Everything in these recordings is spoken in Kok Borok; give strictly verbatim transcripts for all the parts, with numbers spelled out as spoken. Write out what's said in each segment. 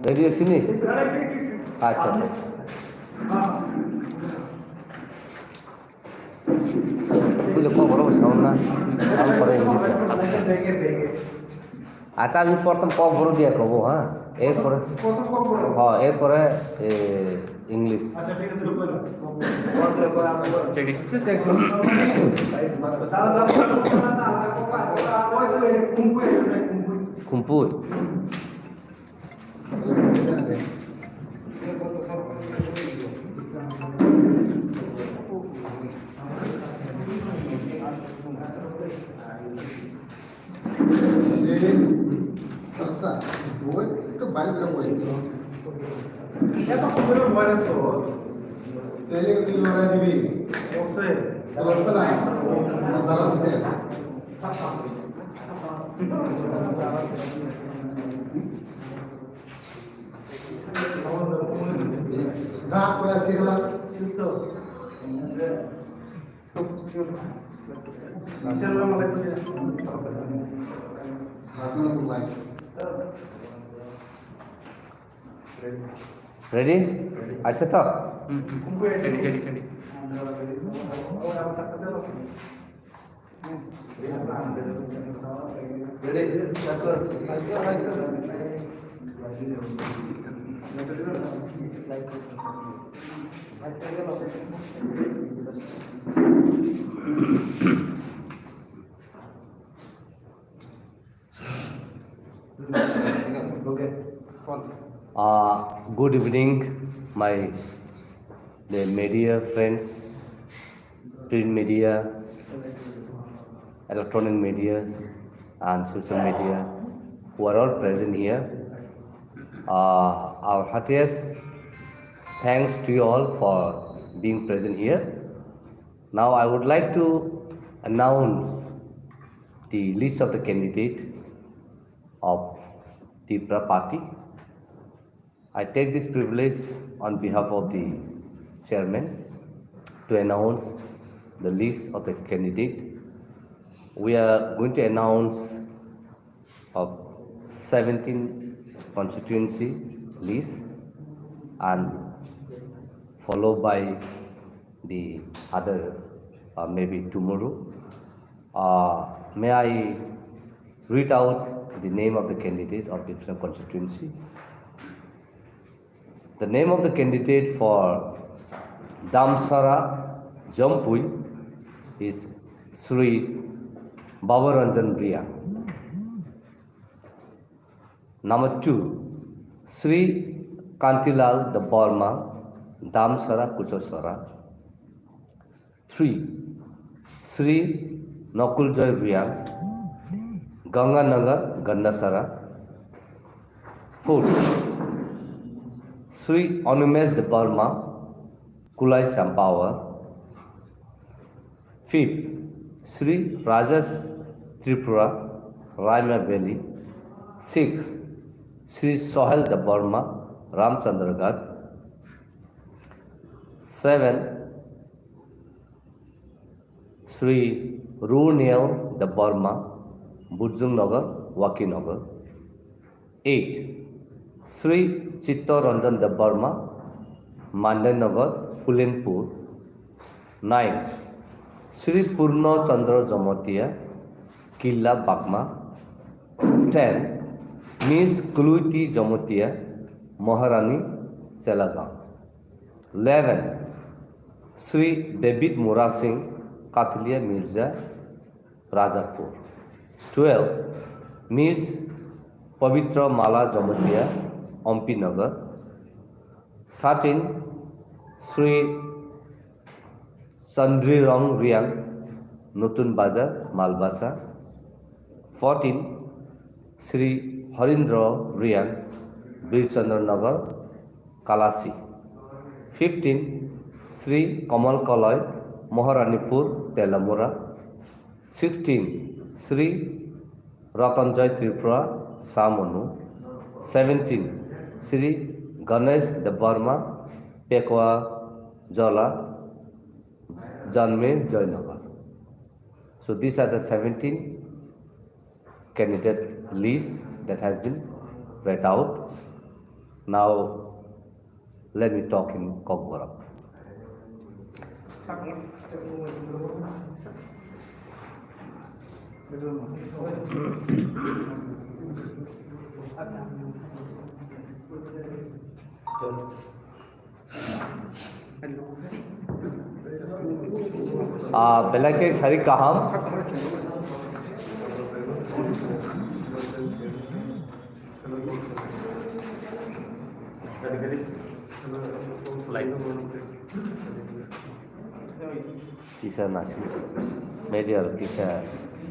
Radio sini? Acha, acha. Pwila kok borok sound na. Ang pore English. Acha, ami prothom kok borok dia kobo, ha? Erpore, ha, erpore, eh, English. Khumpui. Ready? Aisa to? Ready, ready, ready. Uh, good evening, my the media friends, print media, electronic media, and social media who are all present here. Uh, our heartiest thanks to you all for being present here. Now, I would like to announce the list of the candidate of Tipra Party. I take this privilege on behalf of the chairman to announce the list of the candidate. We are going to announce of seventeen constituency list and followed by the other, uh, maybe tomorrow. Uh, may I read out the name of the candidate of different constituency? The name of the candidate for Damsara Jampui is Sri Babaranjan Reang. Number two, Sri Kantilal Debbarma, Damsara Kuchasara. Three, Sri Nakuljoy Reang, Ganganagar, Gandasara. Four, Sri Animesh Debbarma, Kulai Champawa. Fifth, Sri Rajesh Tripura, Raima Valley. Six, Sri Sohel Debbarma, Ramchandragarh. Seven, Sri Runel Debbarma, Burjung Nagar, Waki Nagar. Eight, Sri Chitta Ranjan Debbarma, Mandai Nagar, Pulenpur. Nine, Sri Purno Chandra Jamatia, Killa Bagma. Ten, Miss Kuluiti Jamatia, Maharani, Chelagam. Eleven, Sri David Murasing, Katlia Mirza, Rajapur. Twelve, Miss Pavitra Mala Jamatia, Ompi Nagar. Thirteen, Sri Chandrirong Reang, Nutun Bazar, Malbasa. Fourteen, Sri Harindra Reang, Birchandra Nagar, Kalasi. Fifteen, Sri Kamal Kalai, Maharanipur, Telamura. Sixteen, Sri Ratanjoy Tripura, Samonu. Seventeen, Sri Ganesh Debbarma, Pekwa Jola, Janme Joynagar. So these are the seventeen candidate list that has been read out. Now, let me talk in Kokborok. Ah, belai khe sari kaham. Kisa nasi media kisa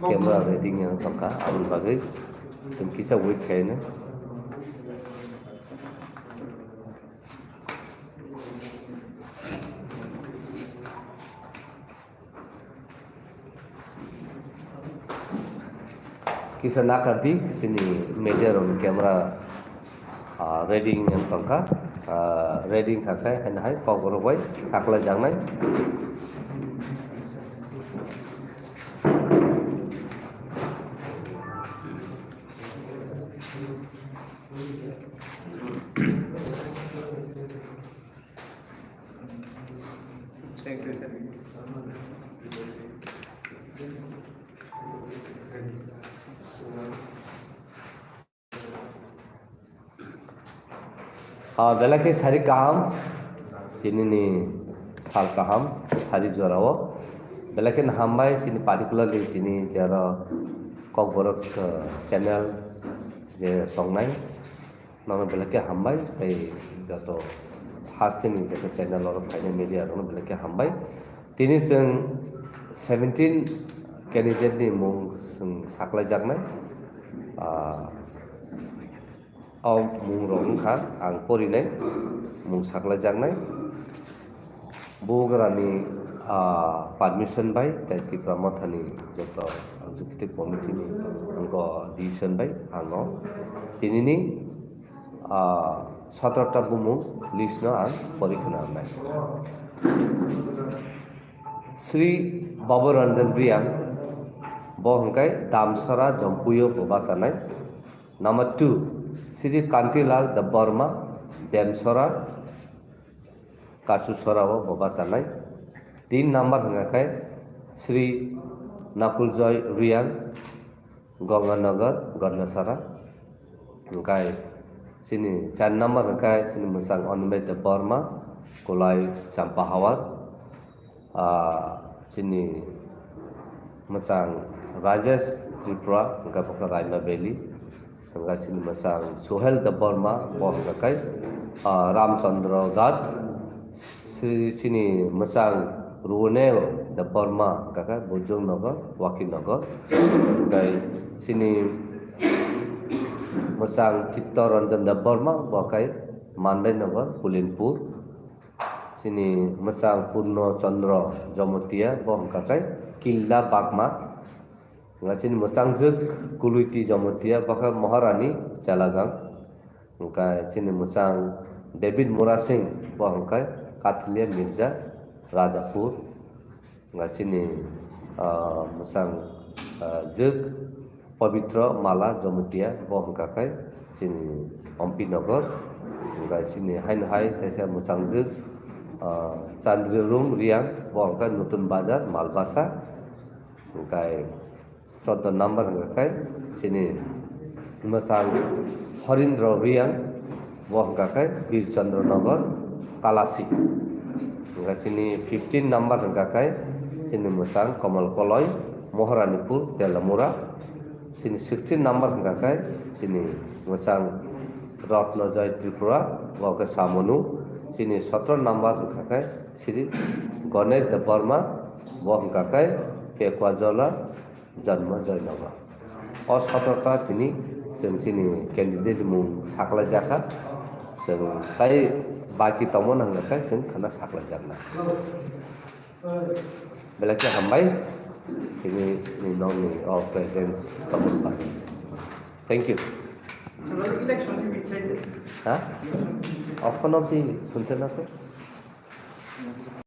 camera reading yang tongkha aboni bagwi chwng kisa wait khaina. Kisa nakardi, sini media rokni camera, ah, reading yang tongkha, ah, reading kha khe, haino hai kok rok bai saklai jaknai. Ah, belai khe sari kaham, tini ni sal kaham, sari jora o. Belai khe hambai, sini particularly tini jara Kokborok, ah, channel je tongnai. Nono belai khe hambai, tei joto hasteni joto channel oro phainai media rokno belai khe hambai. Tini chwng seventeen candidate ni mung chwng saklaijaknai. Ah, o mung rok wngkha ang porinai, mung saklaijaknai. Bubagrani, ah, permission bai tei Tipra Mothani joto executive committee ni wngkha decision bai ang o tinini, ah, sotro ta bumung list no ang pori khna nai. Sri Babu Ranjan Reang, bo hwnkhe Damsara Jompuio bo bachanai. Number two, Sri Kantilal Debbarma, Demsara, Kachusora o bo bachanai. Tin number hwnkha khe Sri Nakul Joy Reang, Ganganagar, Gandasara. Hwnkhe chini char number hwnkhe chini mwchang Animesh Debbarma, Kulai Champahawar. Ah, chini mwchang Rajesh Tripura, hwnkhe bo khe Raima Valley. Hwnkhe chini mwchang Suhel Debbarma, bo hwnkhe, ah, Ramchandra Ghat. Si-, chini mwchang Runel Debbarma, hwnkhe Bujung Nagar, Waki Nagar. Hwnkhe chini mwchang Chitta Ranjan Debbarma, bo khe Mandai Nagar, Pulinpur. Chini mwchang Purno Chandra Jomotia, bo hwnkha khe Killa Bagma. Hwnkha chini mwchangjwk Kuluiti Jomotia, bo khe Maharani Chelagang. Hwnkha chini mwchang David Murasing, bo hwnkha Kathilia Mirza Rajapur. Hwnkha chini, ah, mwchang, ah, jwk Pabitra Mala Jomotia, bo hwnkha khe chini Ompi Nagar. Hwnkha chini haino hai teisa mwchang jwk, ah, Chandri Rung Riang, bo hwnkha Nutun Bazar, Malbasa. Hwnkha chwddo number hwnkha khe chini mwchang Horindra Riang, bo hwnkha khe Bir Chandra Nagar, Kalasi. Hwnkha chini fifteen number hwnkha khe chini mwchang Kamal Koloi, Moharanipur, Telamura. Chini sixteen number hwnkha khe chini mwchang Ratna Joy Tripura, bo khe Samonu. Chini sotro number hwnkha khe Sri Ganesh Debbarma, bo hwnkha khe Pekwajola, Janma Joynagar. O sotro ta tini chwng chini candidate mung saklai jakha. Chwng tai baki tongmani hwnkha khe chwng khana saklai jakna. Belai khe hambai tini ni nokni o presence tongmani bagwi. Thank you. Ha? Okhono di sunte na khe?